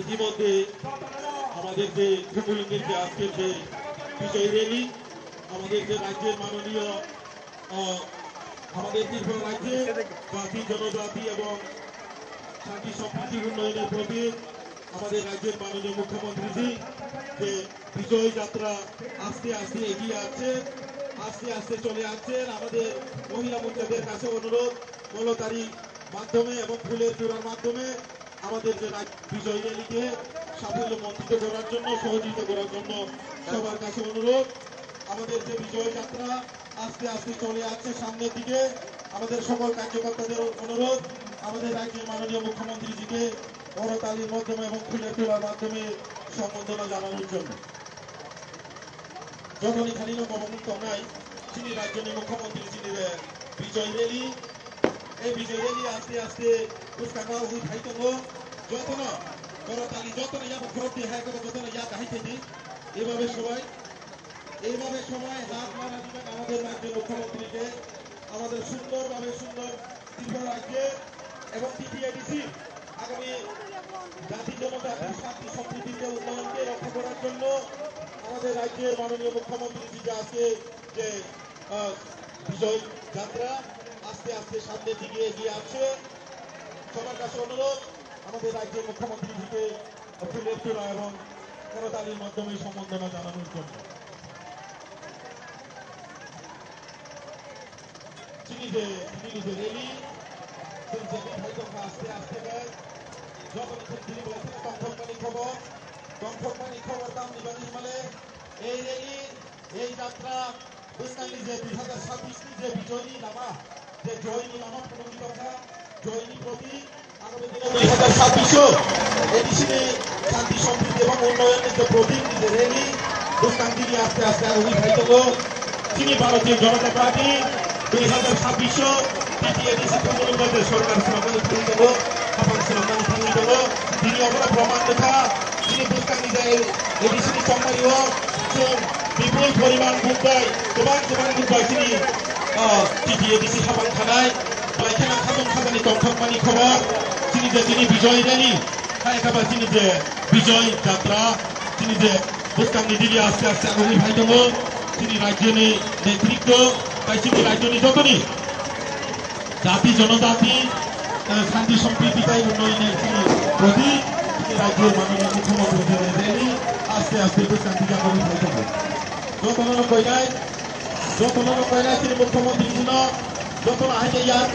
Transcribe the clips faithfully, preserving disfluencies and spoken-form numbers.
ইতিমধ্যে আমাদের যে কুমুলিনীর যে আজকের যে বিজয় র‍্যালি, আমাদের যে রাজ্যের মাননীয়, আহ, আমাদের ত্রিপুরা রাজ্যে জাতি, জনজাতি এবং শান্তি সম্প্রীতি উন্নয়নের প্রতি আমাদের রাজ্যের মাননীয় মুখ্যমন্ত্রীজি যে বিজয় যাত্রা আস্তে আস্তে এগিয়ে আসছে, আস্তে আস্তে চলে আসছেন। আমাদের মহিলা মোর্চাদের কাছে অনুরোধ, করতালির মাধ্যমে এবং ফুলের তোড়ার মাধ্যমে আমাদের যে রাজ-, বিজয় র‍্যালিকে সাফল্য মণ্ডিত করার জন্য, সহযোগিতা করার জন্য সবার কাছে অনুরোধ। আমাদের যে বিজয় যাত্রা আস্তে আস্তে চলে আসছে সামনের দিকে। আমাদের সকল কার্যকর্তাদের অনুরোধ, আমাদের রাজ্যের মাননীয় মুখ্যমন্ত্রীজিকে করতালির মাধ্যমে এবং ফুলের তোড়ার মাধ্যমে সম্বর্ধনা জানানোর জন্য। Jotono khaino kobongni tongnai chini rajyoni mukhyamantri chini be Bijoy Rally, ei Bijoy Rally aste aste bwskango hui phai tongo. Jotono korotali, jotono yabo khorokti hai kebo jotono ya kahai khaidi. Ebabe sobai, ebabe sobai hat mara diben amader rajyoni mukhyamantri ke, amader sundor babe sundor Tripura rajye ebong T T A D C agami jati jonojati shanti sampriti ke unnoyon ke rokkha korar jonno amader rajyer manoniyo mukhyamantri ji je ajke je, ah, Bijoy Jatra aste aste samner dike egiye asche. Sobar kache onurod amader rajyer mukhyamantri ji ke ফুলের তোড়া এবং করতালির মাধ্যমে সম্বর্ধনা জানানোর জন্য। Chini je, chini je rally, chwng je bai tongkha aste aste bai. Jotoni khum tini belai kheno tongthokmani khobor, tongthokmani khobor tamni bagwi himale, ei rally, ei jatra, bwskangni je dui hazar sabbish ni je bijoyni lama, je joyni lama phunugwi tongkha, joyni protik, agami dino dui hazar sabbish o A D C ni shanti, sompriti ebong unnoyonni je protik ni je rally, bwskang tini aste aste agugwi phai tongo. Chini Bharatiya Janata Party dui hazar sabbish o T T A D C thumulungo je sorkar swnamnani thangwi tongo, hapang swnamnani thangwi tongo. Tini obono proman wngkha, chini bwskangni je A D C ni chongmario chwng bipul poriman buk bai, kwbang kwbang buk bai chini, ah, T T A D C hapang khanai, belai kheno khatong khajani tongthokmani khobor, chini je chini Bijoy Rally, hai khe ba chini je Bijoy Jatra, chini je bwskangni digi aste aste agugwi phai tongo. Chini rajyoni netritwo tai chini rajyoni jotoni jati jonojati, eh, shanti sompriti tai unnoyoni chini proti chini rajyo manoniyo mukhyamantri je rally aste aste bwskang digi agugwi phai tongo. Jotono no koinai, jotono no koinai chini mukhyamantri jino, jotono hai khe yak,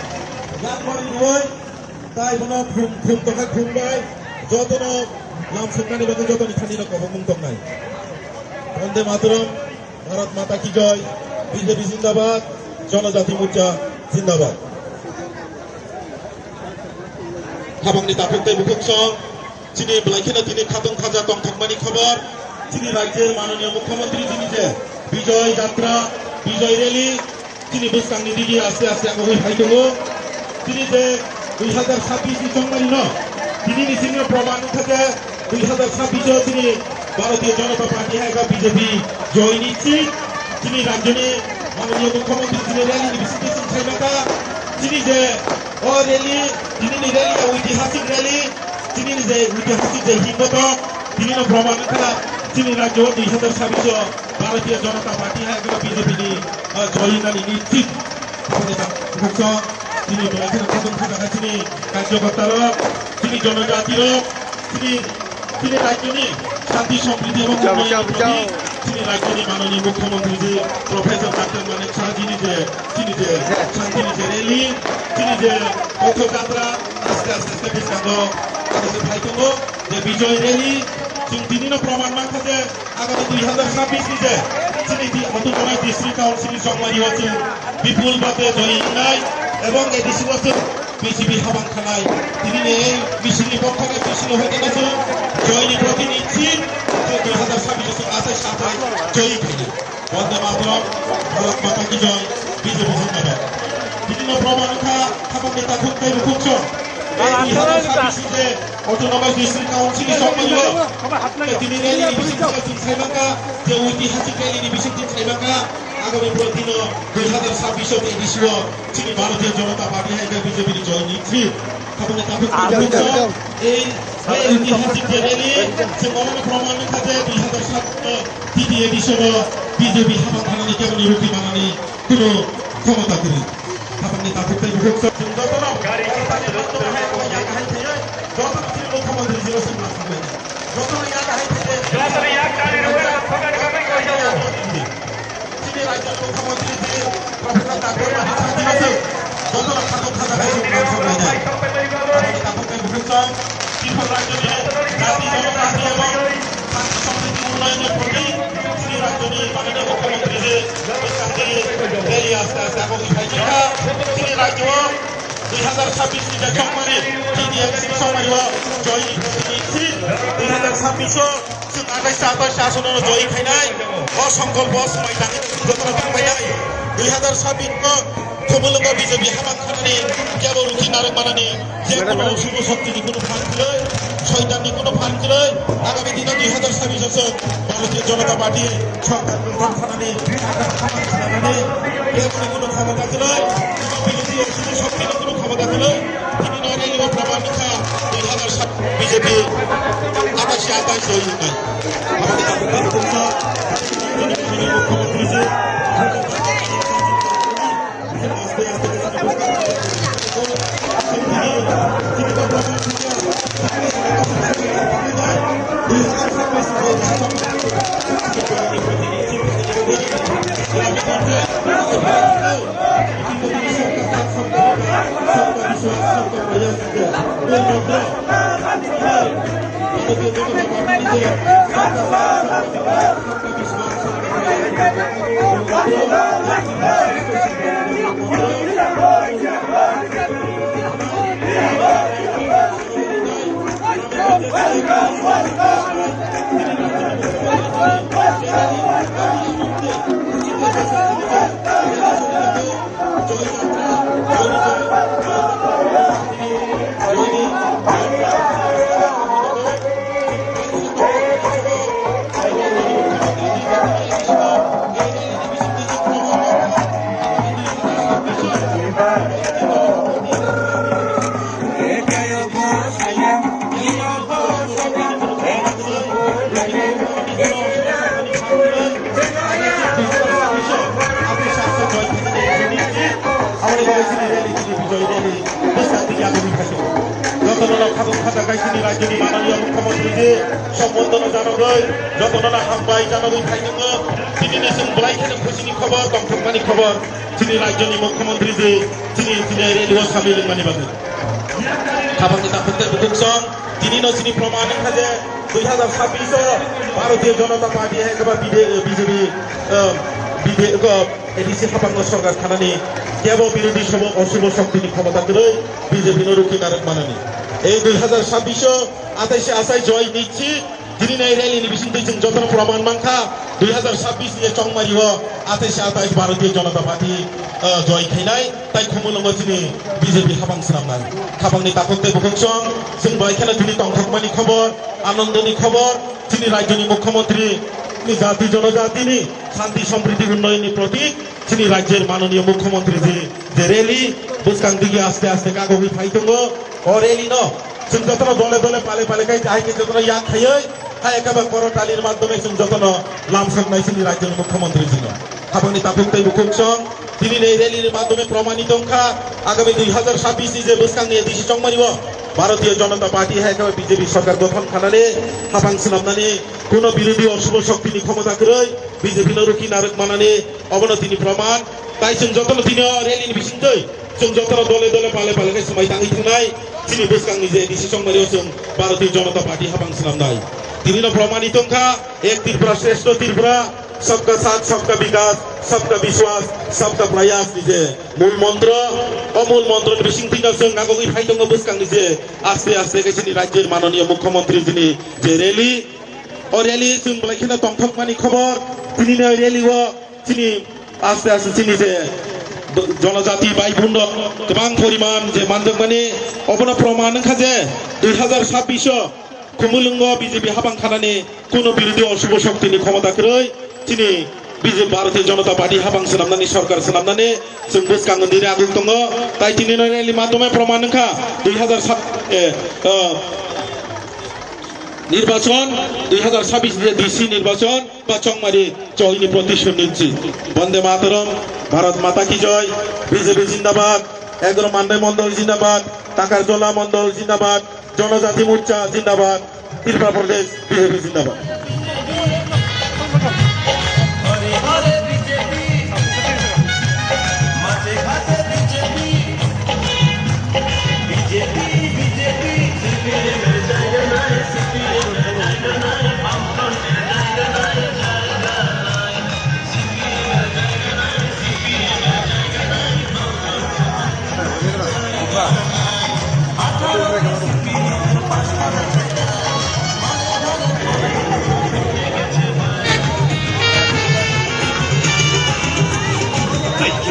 yak bari rwui, tai bono khum, khum tongkha khum bai, jotono lam suknani bagwi jotoni thani no kobongmung tongnai. Bande Mataram, Bharat Mata Ki Jai, B J P Zindabad, Janajati Morcha Zindabad. Habangni takhuk tei bukhuk song, chini belai kheno tini khatong khaja tongthokmani khobor, chini rajyoni manoniyo mukhyamantri chini je Bijoy Jatra, Bijoy Rally, chini bwskangni digi aste aste agugwi phai tongo. Chini je dui hazar sabbish ni chongmani no, tini ni simi proman wngkha je dui hazar sabbish o chini Bharatiya Janata Party hai khe B J P joy ni chini rajyoni manoniyo mukhyamantri chini rally ni bisingtwi chwng khlai mankha. Chini je o rally, tini ni rally ya oitihasik rally, tini ni je oitihasik je himboto, tini no proman wngkha chini rajyo dui hazar sabbish o Bharatiya Janata Party hai khe B J P ni, ah, joy nani nischit. Tini belai kheno khatong khaja kha chini karyakarta rok, chini jonojati rok, chini, chini rajyoni shanti sompriti ebong unnoyonni proti chini rajyoni manoniyo mukhyamantri ji Professor Doctor Manik Saha jini je, chini je shanti ni je rally, chini je Pothojatra aste aste aste bwskango phai tongo je Bijoy Rally, chwng tini no proman mankha je agami dui hazar sabbish ni je chini di Autonomous District Council ni chongmani o chwng bipul bate joy wngnai ebong A D C o chwng B J P habang khanai. Tini ni ei misil ni bokthai ni misil o hai khe chwng joy ni proti ni chwng dui hazar sabbish o chwng atai satai joy khainai. Bande Mataram, Bharat Mata Ki Jai, B J P Zindabad. Tini no proman wngkha habang ni takhuk tei bukhuk song. Ei dui hazar sabbish ni je Autonomous District Council ni chongmani o. Tini rally ni bising twi chwng sai mankha, je oitihasik rally ni bising twi chwng sai mankha, agami pore dino dui hazar sabbish o A D C o chini Bharatiya Janata Party hai khe B J P ni joy ni chwng. Habang ni takhuk tei bukhuk song. Ei, ei oitihasik je rally, chwng omono proman wngkha je dui hazar sabbish o T T A D C o B J P habang khanani kebo ni rukhi manani kuno khomota kwrwi. Habangni takhuk tei bukhuk song chwng jotono gari kisa ni jotono hai kok yak hai thaiwi jotono chini mukhyamantri jino song lang thanglainai. Jotono yak hai thaiwi jotono yak gari rwgwi lang thanglainai. Chini rajyoni mukhyamantri ji Professor Doctor Manik Saha jino song jotono khatong khaja hai song lang thanglainai. Habangni takhuk tei bukhuk song Tripura rajyoni jati jonojati ebong shanti sompriti unnoyonni proti chini rajyoni manoniyo mukhyamantri ji bwskangni rally aste aste agogwi phaijak kha. Chini rajyo o dui hazar sabbish ni je chongmani T T A D C chongmani o joy ni proti ni chini dui hazar sabbish o chwng atais ta atais ta asono joy khainai. O songkolpo swmai tangwi jotono tangbainai. Dui hazar sabbish no Khumulwngo B J P habang khanani, kebo rukhi narwk manani, je kono osubo shokti ni kono phan kwrwi, soitan ni kono phan kwrwi, agami dino dui hazar sabbish o chwng Bharatiya Janata Party sorkar gotton khanani, habang khanani, kebo ni kono khomota kwrwi, B J P osubo shokti ni kono khomota kwrwi, tini no rally o proman wngkha dui hazar sabbish B J P atais ta atais joy wngnai. Habang khanani kono Jotono khabuk khata kaisini rajyoni mananiya mukhyamantri ji, sombondona janagwi, jotono hambai janagwi phainwngo. Tini ni chwng belai kheno khusini khobor, tongthokmani khobor. Chini rajyoni mukhyamantri ji, chini, chini rally o samil wngmani bagwi. Khabangni takhuk tei bukhuk song, tini no chini proman wngkha je, dui hazar sabbish o Bharatiya Janata Party hai khe ba B J P, eh, B J P, eh, A D C hapang no sorkar khanani kebo birodhi sobo osubo shokti ni khomota kwrwi B J P no rukhi narwk manani. Ei dui hazar sabbish o atais achai joy nichi. Tini nai rally ni bising twi chwng jotono proman mankha, dui hazar sabbish ni chongmari o atais atais Bharatiya Janata Party, ah, joy khainai, tai Khumulwngo chini B J P hapang swnamnai. Khapangni takhuk tei bukhuk song, chwng bai kheno tini tongthokmani khobor, anandoni khobor, chini rajyoni mukhyamantri, chini jati jonojatini shanti sampriti unnayonni protik, chini rajyer mananiya mukhyamantri ji je rally bwskang digi aste aste kagogwi phai tongo, o rally no chwng jotono dole dole pale pale khai hai khe jotono yak khaiwi hai ekaba koro talir madhyome chwng jotono lamsoknai chini rajyoni mukhyamantri jino. Habangni takhuk tei bukhuk song tini nei rally ni madhyome promanito wngkha agami dui hazar sabbish ni je bwskangni A D C chongmani o Bharatiya Janata Party hai ekaba B J P sorkar gothon khanani hapang swnamnani kuno birodhi osubo shokti ni khomota kwrwi B J P no rukhi narwk manani obono tini proman. Tai chwng jotono tini o rally ni bisingtwi chwng jotono dole dole pale pale khe swmai tangwi thangnai. Chini bwskangni je A D C chongmani o chwng Bharatiya Janata Party hapang swnamnai. Tini no promanito wngkha ek Tripura shreshtho Tripura, sabka saath, sabka vikas, sabka vishwas, sabka prayas ni je mul montro. O mul montro ni bisingtwi no chwng nagogwi phai tongo bwskangni je aste aste khe chini rajyer mananiya mukhyamantri jini je rally. O rally chwng belai kheno tongthokmani khobor. Tini no rally o chini aste aste chini je jonojati bai bundo kwbang poriman je manjakmani obono proman wngkha je dui hazar sabbish o Khumulwngo B J P hapang khanani kuno birodhi osubo shokti ni khomota kwrwi chini B J P Bharatiya Janata Party hapang swnamnani sorkar swnamnani chwng bwskango nini aguk tongo. Tai tini no rally madhyome proman wngkha dui hazar sab-, eh, eh, nirbachon dui hazar sabbish je D C nirbachon. Ba chongmari choini protishon ninchi. Bonde Mataram, Bharat Mata ki joy, B J P zindabad, Egro Mandai Mondol zindabad, Takarjola Mondol zindabad, Jonojati Morcha zindabad, Tripura Pradesh B J P zindabad.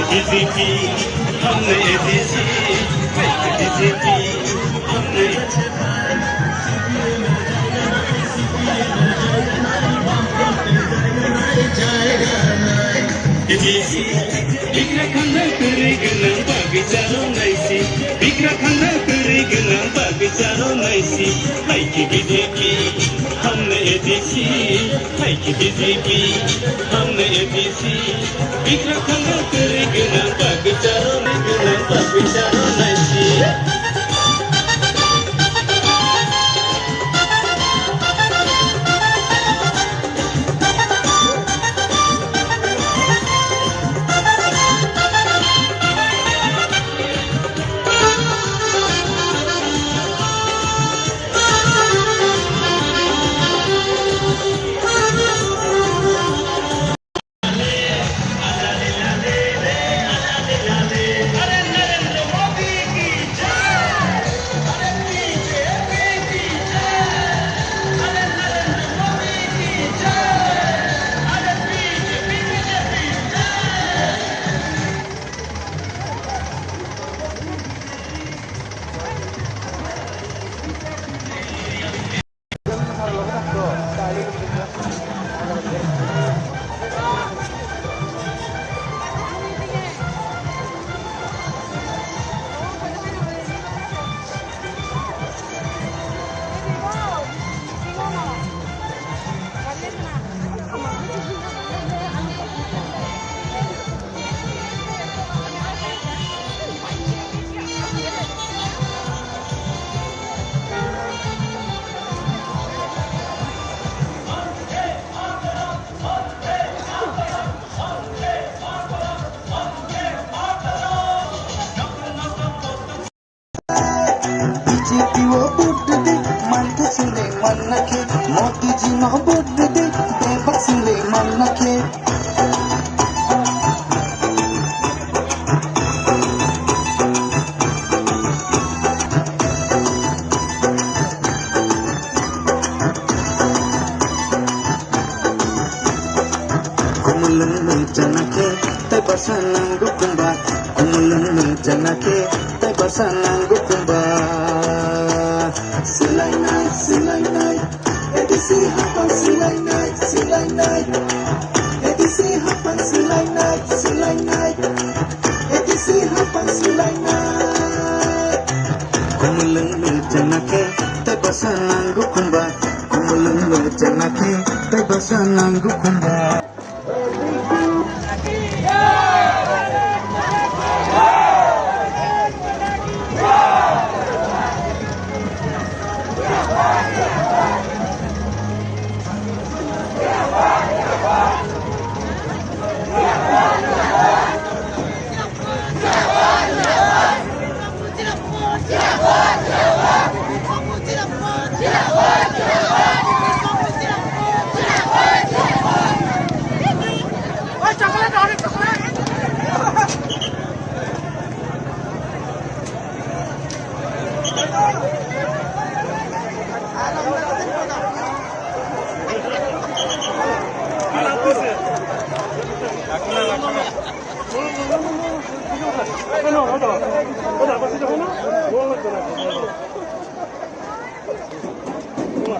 B J P, हमने A D C, B J P, हमने Bigra khanda kwrwi gwnang bagwi charo naisi, bigra khanda kwrwi gwnang bagwi charo naisi, hai khe B J P, hamne A D C, hai khe B J P, hamne A D C, bigra khanda kwrwi gwnang bagwi charo nai gwnang bagwi charo naisi. Sile manna ke, Modi ji no vote de de, bebak sile manna ke. Kumulung mung chana ke, tai basa nang gukumba. Kumulung mung chana ke, tai basa nang gukumba. Silai nai, silai nai. A D C hapang silai nai, silai nai. A D C hapang silai nai, silai nai. A D C hapang silai nai. Kumulung mung chana ke, tai basa nang gukumba. Kumulung mung chana ke, tai basa nang gukumba.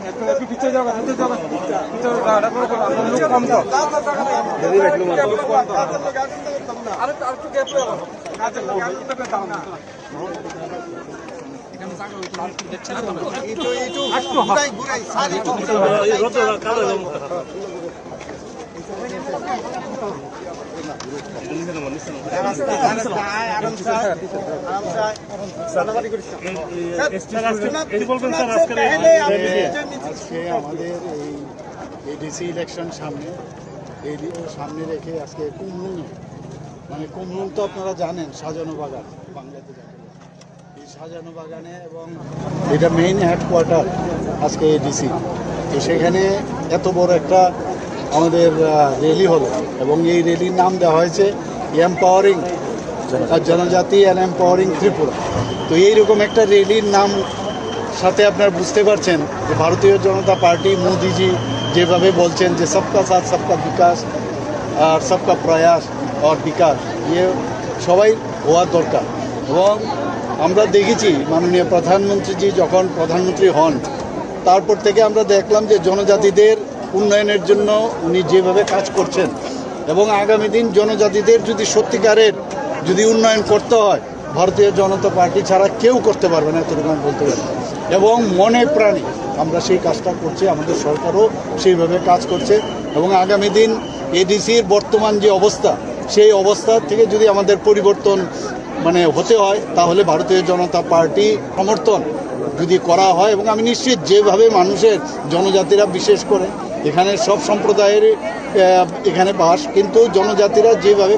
একটু, একটু পিছিয়ে যাও, পিছিয়ে যাও, পিছিয়ে যাও, এটা করো, করো, লোক কম তো। আরেকটু, আরেকটু gap রাখো। আচ্ছা, আরেকটু gap রাখো। আজকে আমাদের এই এডিসি ইলেকশন সামনে, এই সামনে রেখে আজকে কুমরুং, মানে কুমরুং তো আপনারা জানেন, সাজানো বাগান, বাংলাতে যাকে বলে। এই সাজানো বাগানে এবং এটা মেইন হেডকোয়ার্টার আজকে এডিসি। তো সেখানে এত বড় একটা আমাদের, আহ, র‍্যালি হলো এবং এই র‍্যালির নাম দেওয়া হয়েছে এম্পাওয়ারিং জনজাতি অ্যান্ড এম্পাওয়ারিং ত্রিপুরা। তো এইরকম একটা র‍্যালির নাম সাথে আপনারা বুঝতে পারছেন যে ভারতীয় জনতা পার্টি, মোদিজি যেভাবে বলছেন যে সবকা সাথ সবকা বিকাশ আর সবকা প্রয়াস আর বিকাশ, ইয়ে সবাই হওয়া দরকার। এবং আমরা দেখেছি মাননীয় প্রধানমন্ত্রীজি যখন প্রধানমন্ত্রী হন, তারপর থেকে আমরা দেখলাম যে জনজাতিদের উন্নয়নের জন্য উনি যেভাবে কাজ করছেন এবং আগামী দিন জনজাতিদের যদি সত্যিকারের যদি উন্নয়ন করতে হয়, ভারতীয় জনতা পার্টি ছাড়া কেউ করতে পারবে না, এতটুকু আমি বলতে পারি। এবং মনে প্রাণে আমরা সেই কাজটা করছি, আমাদের সরকারও সেইভাবে কাজ করছে এবং আগামী দিন এডিসির বর্তমান যে অবস্থা, সেই অবস্থা থেকে যদি আমাদের পরিবর্তন মানে হতে হয়, তাহলে ভারতীয় জনতা পার্টি সমর্থন যদি করা হয়, এবং আমি নিশ্চিত যেভাবে মানুষের, জনজাতিরা বিশেষ করে, এখানে সব সম্প্রদায়ের, আহ, এখানে বাস, কিন্তু জনজাতিরা যেভাবে